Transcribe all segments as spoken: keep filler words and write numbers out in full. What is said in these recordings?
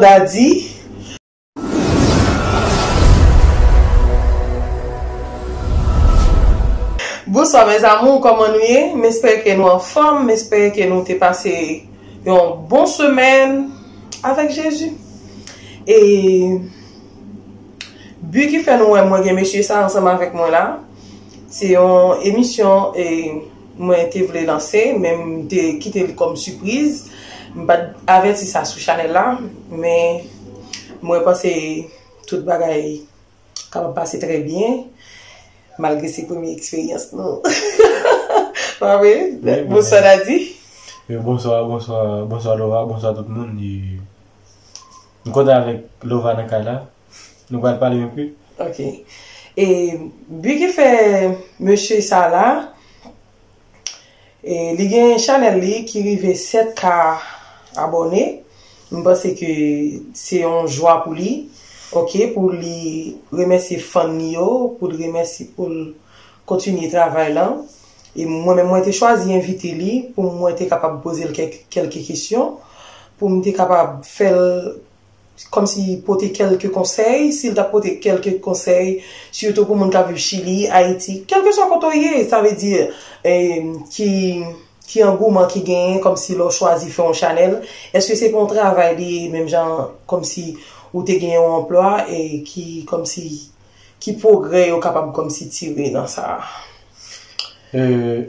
Daddy. Bonswa mes amours, kòman nou ye? M espere ke nou anfòm, m espere ke nou te pase yon bon semèn avèk Jezi. E bi ki fè nou wè mwen gen mesye sa ansanm avèk mwen la, se yon emisyon e mwen te vle lanse, men m te kite li kòm sipriz. M pa t avèti sa sou chanèl la, men mwen panse tout bagay kapab pase trè byen, malgre se premye eksperyans nou. Pa vre? Bonswa, Daddy. Wi, bonswa, bonswa, bonswa, Lova, bonswa tout moun. E m kontan avèk Lova nan kay la. Nou pral pale yon pe. Ok. E bi ki fè mesye sa la, e li gen chanèl li ki rive sèt K abòne. M panse ke se yon jwa pou li, ok, pou li remèsye fan li yo, pou l remèsye, pou l kontinye travay lan. E mwen menm, mwen te chwazi envite li pou mwen te kapab poze l kèk, kèlke kesyon, pou m te kapab fè l kòmsi pote kèlke konsèy, si l t ap pote kèlke konsèy, sitou pou moun k ap viv Chili, Ayiti, kèlkeswa kote w ye, sa vle di, e, ki, ki angouman ki genyen, kòmsi lè w chwazi fè yon chanèl, èske se pa yon travay li ye, menm jan, kòmsi ou te gen yon anplwa, e ki, kòmsi, ki pwogrè yo kapab kòmsi tire nan sa a? E,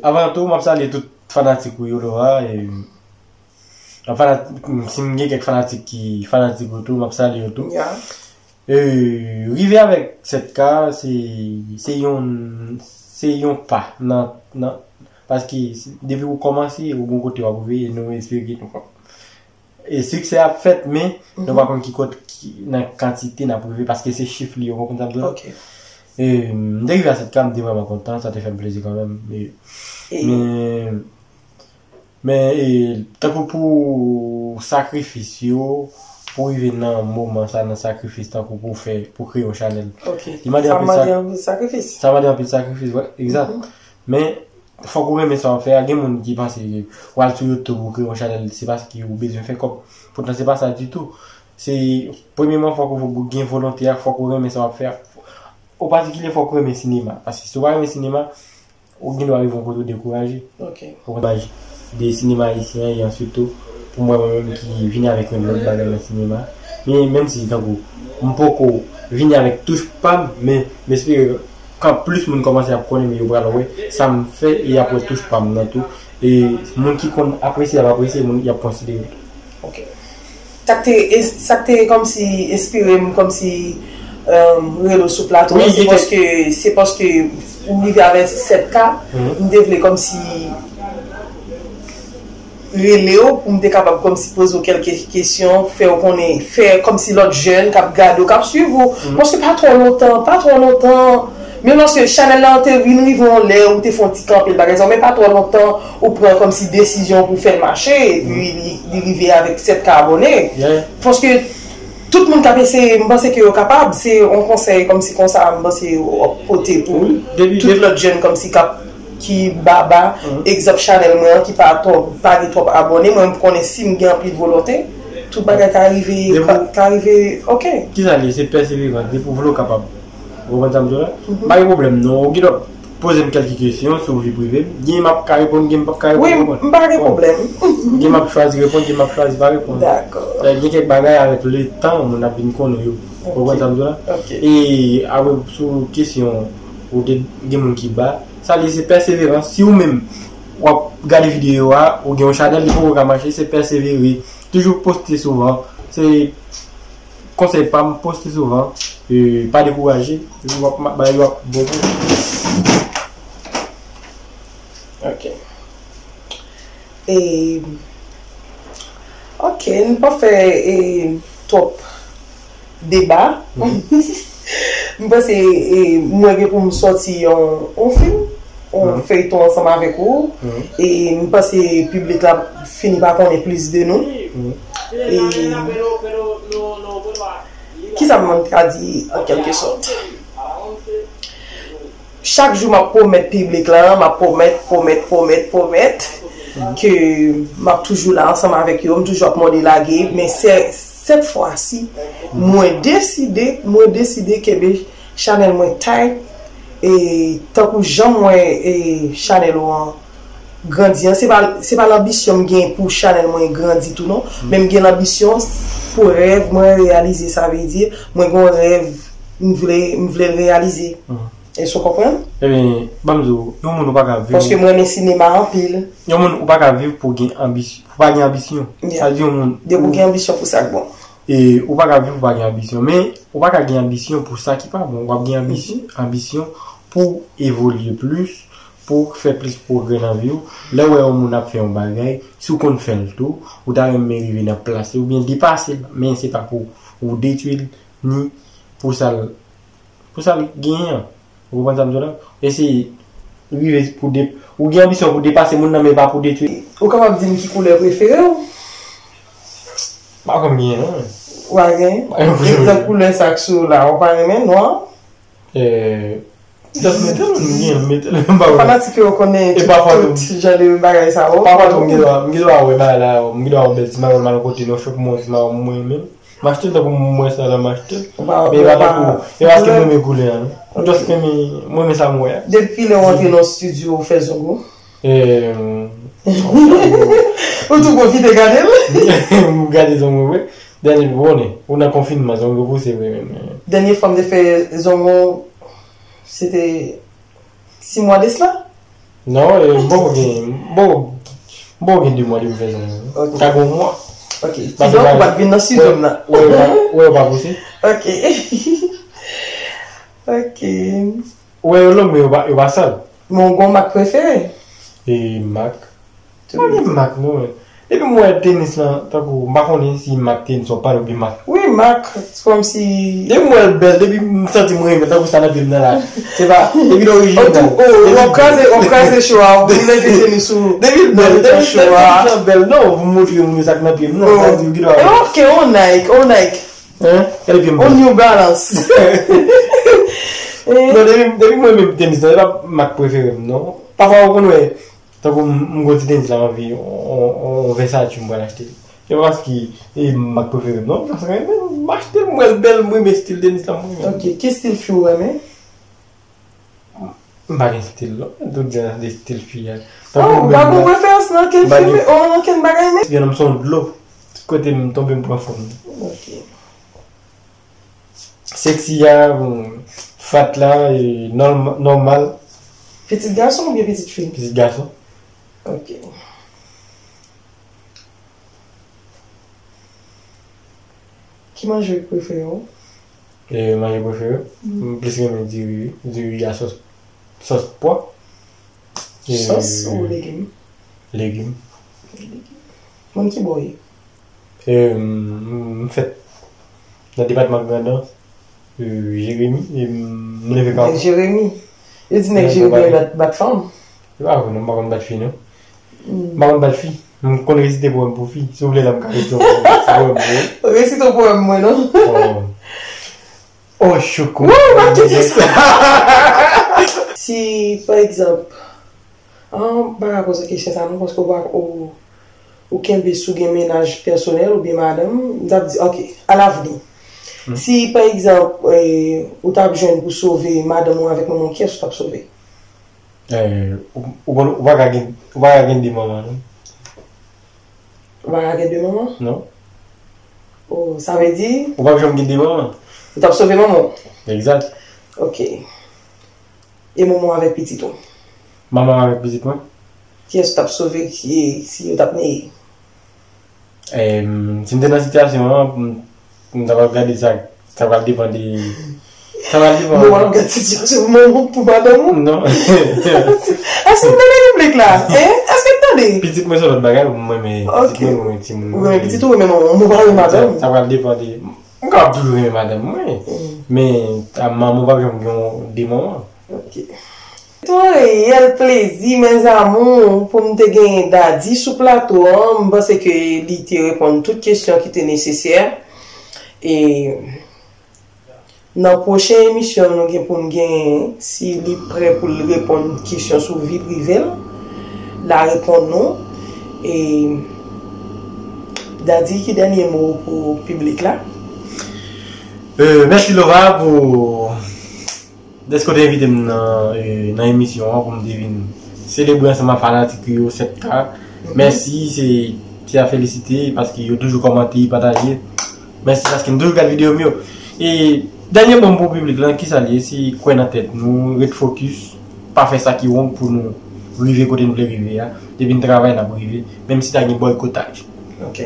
avan tou, m ap salye tout fanatik ou yo, Lova, e, An fanatik, si m gen kèk fanatik ki fanatik ou tou, m ap salye yo tou. E, rive avèk sèt K, se, se yon, se yon pa nan, nan, paske depi ou kòmanse, ou gon kote w ap rive, e nou espere ke nou, e siksè ap fèt, men nou pa konn ki kote, ki, nan kantite n ap rive, paske se chif li, ou konprann sa m di w la? E, m te rive a sèt K, m te vrèman kontan, sa te fè m plezi kanmenm. E, men, Men, e, tankou pou sakrifis yo, pou rive nan moman sa, nan sakrifis tankou pou fè, pou kreye yon chanèl. Ok. Li mande anpil sa, mande anpil sakrifis. Sa mande anpil sakrifis, wi, egzat. Men, fòk ou renmen sa w ap fè a. Gen moun ki panse ke w al sou YouTube ou kreye yon chanèl, se paske ou bezwen fè kòb. Poutan, se pa sa ditou. Se, premyèman, fòk ou gen volonte a, fòk ou renmen sa w ap fè a. O patikilye, fòk ou renmen sinema. Paske si w pa renmen sinema, ou gen dwa rive yon kote ou dekouraje. Ok. Ou konprann? De sinema ayisyen an, e answit tou, pou mwen, mwen menm ki vini avèk yon lòt bagay nan sinema. Men, menm si, tankou, m poko vini avèk touch pa m, men m espere kan plis moun kòmanse ap konnen, men yo pral wè sa m fè, e y ap wè touch pa m nan tou. E moun ki konn apresye, y ap apresye, moun y ap konsidere tou. Ok. Sa k te, e, sa k te kòmsi enspire m, kòmsi, um, rele w sou plato a, se paske, se paske ou rive avèk sèt K, m te vle kòmsi rele w pou m te kapab kòmsi poze w kèlke kesyon, fè w konnen, fè kòmsi lòt jèn k ap gade w, k ap swiv ou. Paske pa twò lontan, pa twò lontan, men lòske chanèl la te vin rive yon lè ou te fè yon ti kanpe l bagay sa, men pa twò lontan ou pran kòmsi desizyon pou fè l mache, epi li, li rive avèk sèt K abòne. Paske tout moun k ap eseye, m panse ke yo kapab, se yon konsèy kòmsi konsa, m panse w ap pote pou tout lòt jèn kòmsi k ap, ki baba, egzanp chanèl mwen an, ki pa twò, pa gen twòp abòne, mwen m konnen si m gen anpil volonte, tout bagay ka rive, ka, ka rive, ok. Kisa l ye? Se pèseverans, depi w vle w kapab. Ou konprann sa m di w la? Pa gen pwoblèm non. Ou gen dwa poze m kèlke kesyon sou vi prive m. Gen m ap ka reponn, gen m p ap ka reponn. Wi, m pa gen pwoblèm. Gen m ap chwazi reponn, gen m ap chwazi pa reponn. Dakò. Gen kèk bagay avèk letan moun ap vin konnen yo. Ou konprann sa m di w la? Ok. E apre sou kesyon ou te gen moun ki ba, sa li se pèseverans. Si ou menm w ap gade videyo a, ou gen yon chanèl li poko ka mache, se pèsevere. Toujou poste souvan. Se konsèy pa m, poste souvan, e, pa dekouraje, epi w ap ma-, bagay yo ap bon pou ou. Ok. E, ok, n pa fè, e, twòp deba. M panse, e, mwen gen pou m sòti yon, yon fim, yon feyton ansanm avèk ou. E m panse piblik la fini pa konnen plis de nou. E kisa m ka di an kèlke sòt? Chak jou m ap pwomèt piblik la, m ap pwomèt, pwomèt, pwomèt, pwomèt ke m ap toujou la ansanm avèk yo, m toujou ap mòde lage, men sè-, Sèt fwa si, mwen deside, mwen deside kenbe chanèl mwen tight, e tankou jan m wè e chanèl ou an grandi an, se pa, se pa lanbisyon m gen pou chanèl mwen grandi tou non, men m gen lanbisyon pou rèv mwen reyalize, sa vle di, mwen gen yon rèv m vle, m vle l reyalize. Èske w konprann? Ebyen, ban m di w, yon moun ou pa ka viv. Paske m renmen sinema anpil. Yon moun ou pa ka viv pou gen anbisyon, pou pa gen anbisyon. Yeah. Sa di yon moun. Depi ou gen anbisyon pou sa k bon. E ou pa ka viv pou pa gen anbisyon. Men, ou pa ka gen anbisyon pou sa ki pa bon. W ap gen anbisyon, anbisyon pou evolye plis, pou fè plis pwogrè nan vi w. Lè w wè yon moun ap fè yon bagay, si w konn fè l tou, ou ta renmen rive nan plas li, oubyen depase l, men se pa pou ou detwi l, ni pou sa l pou sa l genyen an. Ou konprann sa m di w la? Eseye rive pou de, ou gen anbisyon pou depase moun nan, men pa pou detwi. Ou kapab di m ki koulè prefere w? Pa konn genyen non. Ou pa genyen? Pa genyen. Egzanp koulè sa k sou w la, ou pa renmen nwa? Eh, just mete l, m genyen, m mete l, m pa wè. Fanatik yo konnen tout, tout jan de bagay sa yo. Pafwa tou, m gen dwa, m gen dwa wè bagay la, m gen dwa wè yon bèl ti mawon mal kote, non, chòk mwen, ti mawon mwen menm. M achte l tankou m wè sa la, m achte l. Men e pa tankou, e pa paske m renmen koulè a, non. M just renmen, m renmen sa m wè a. Depi kilè w antre nan estidyo ou fè zong ou? Eh, ou tou pwofite gade l? M gade zong mwen, wi. Dènye, ou konnen, ou nan konfinman, zong yo pouse vre menm. Dènye fwa m te fè zong mwen, se te sis mwa de sila? Non, eh, m poko gen, m poko, m poko gen de mwa depi m fè zong mwen. Ok. M ka gen yon mwa. Ok. Kidonk, ou pa t vin nan estidyo m nan. Wè, wè, wè, yo pa pouse. Ok. Ok. Wè, yo long, men yo pa, yo pa sal. Men w gen yon mak prefere? E mak. M pa gen mak, non, men. Depi m wè tenis lan, tankou, m pa konnen si mak tenis ou pale oubyen mak. Wi, mak, se kòmsi. Depi m wè l bèl, depi m santi m renmen, tankou sa nan pye m nan la. Se pa, depi l orijinal. Ou tou, oh, w ap kraze, w ap kraze cho a, ou leve tenis ou. Depi l bèl, depi tenis lan bèl, non, pou m montre moun yo sa k nan pye m, non, sa di w ki dwa. E ok, on Nike, on Nike. Hein? Gade pye m bèl. On New Balance. Non, depi, depi m renmen tenis lan, se pa mak prefere m, non. Pafwa, ou konn wè, tankou m, m gon ti tenis la m anvi, on, on, on Versace m pral achte l. Se pa paske e mak prefere m, non, paske m achte l, m wè l bèl, m renmen estil tenis la, m renmen. Ok, ki estil fi ou renmen? M pa gen estil, non, tout jan de estil fi a. Oh, ou pa gon preferans nan ken fi, oh, nan ken bagay, men? Gen nonm se yon dlo, tout kote m tonbe m pran fòm. Ok. Sexy a, bon, fat la, e nòm-, nòmal. Pitit gason oubyen pitit fi? Pitit gason. Ok. Ki manje prefere w? E manje prefere? Mm. M plis renmen diri, wi. Diri a sòs, sòs pwa. E sòs ou legim? Legim. Legim. Moun ki bò w ye? E, m, m fèt nan depatman Grandans, e, Jeremi, e m leve Kafou. Nèg Jeremi. Yo di nèg Jeremi bat, bat fanm. Se pa vre, non, m pa konn bat fi, non. M pa konn bat fi. M konn resite powèm pou fi. Si w vle la, m ka resite yon powèm, ti powèm pou ou. Resite yon powèm mwen, non? Oh. Oh, choukou. Wouy, m ap kite sa. Si, pa egzanp, ah, m pa ka poze w kesyon sa non, paske w pa, ou, ou kenbe si w gen mennaj pèsonèl oubyen madanm, m t ap di, ok, alavni. Si, pa egzanp, eh, ou t ap jwenn pou sove madanm ou avèk manman w, kiyès ou t ap sove? Eh, ou, ou konn, ou pa ka gen, ou pa ka gen de manman, non. Ou pa ka gen de manman? Non. Oh, sa vle di? Ou p ap janm gen de manman. Ou t ap sove manman w? Egzat. Ok. E manman w avèk pitit ou? Manman m avèk pitit mwen. Kiyès ou t ap sove ki, si yo t ap neye? Em, si m te nan sitiyasyon an, m, m ta pral gade sa, sa pral depann de, sa pral depann. Bon, w ap gade sitiyasyon manman pou madanm ou? Non. Èske m nan repiblik la? Hein? Èske m tande? Pitit mwen se lòt bagay, mwen renmen pitit mwen, mwen renmen timoun mwen. Ou renmen pitit ou, renmen manman w, mwen pa renmen madanm. Sa, sa pral depann de, m kapab toujou renmen madanm mwen, men a manman w p ap janm gen yon de manman. Ok. Se yon reyèl plezi, mes amours, pou m te genyen Daddy sou plato an. M panse ke li te reponn tout kesyon ki te nesesè. E nan pwochen emisyon nou gen pou n genyen, si li prè pou l reponn kesyon sou vi prive l, l a reponn nou. E Daddy, ki dènye mo pou piblik la? Euh, mèsi Lova pou dèske w te envite m nan, euh, nan emisyon an pou m te vin selebre ansanm ak fanatik yo sèt K. Mèsi, se ti a felisite paske yo toujou kòmante, pataje. Mèsi paske m toujou gade videyo m yo. E dènye mo m pou piblik lan, kisa l ye? Se kwè nan tèt nou, ret fokis, pa fè sa ki wrong pou nou rive kote nou vle rive a. Depi n travay, n ap rive, menm si ta gen bòykotaj. Ok.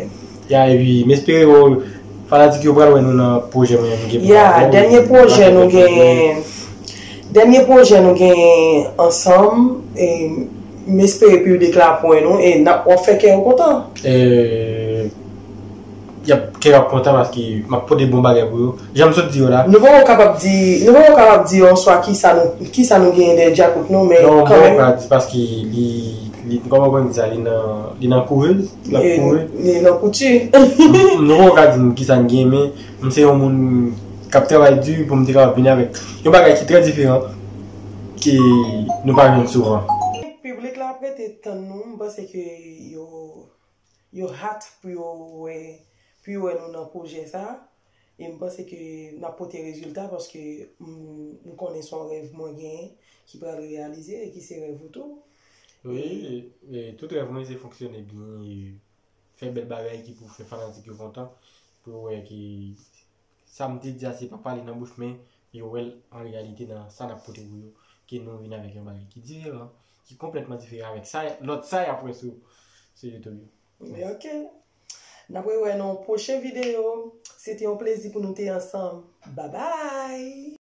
Ya, epi m espere yo, fanatik yo pral wè nou nan pwojè mwen menm gen pou mwen. Ya, dènye pwojè nou gen, dènye pwojè nou gen ansanm, e m espere piblik la ap wè nou, e n ap, w ap fè kè yo kontan. E, y ap, kè yo ap kontan paske m ap pote bon bagay pou yo. Jan m sot di yo la. Nou poko kapab di, nou poko kapab di yon swa kisa nou, kisa nou genyen dèyè djakout nou, men kanmenm. Non, m poko ka di paske li, li, kòman pou m di sa, li nan, li nan kourèz, l ap kouri. Li nan kouti. M, m, nou poko ka di m kisa m genyen, men m se yon moun k ap travay di pou m te kapab vini avèk yon bagay ki trè diferan ke nou pa jwenn souvan. Piblik la ap rete tann nou, m panse ke yo, yo hot pou yo wè, pou yo wè nou nan pwojè sa. E m panse ke n ap pote rezilta paske m, m konnen se yon rèv mwen genyen ki pral reyalize e ki se rèv ou tou. Wi, e, e tout rèv mwen se fonksyone byen, e fè bèl bagay ki pou fè fanatik yo kontan, pou yo wè ke sa m te di a se pa pale nan bouch, men yo wè l an reyalite nan sa n ap pote pou yo, ke nou vin avèk yon bagay ki diferan, ki konplètman diferan avèk sa, lòt sa y ap wè sou, sou YouTube yo. Men ok. N ap rewè nan yon pwochen videyo. Se te yon plezi pou nou te ansanm. Babay!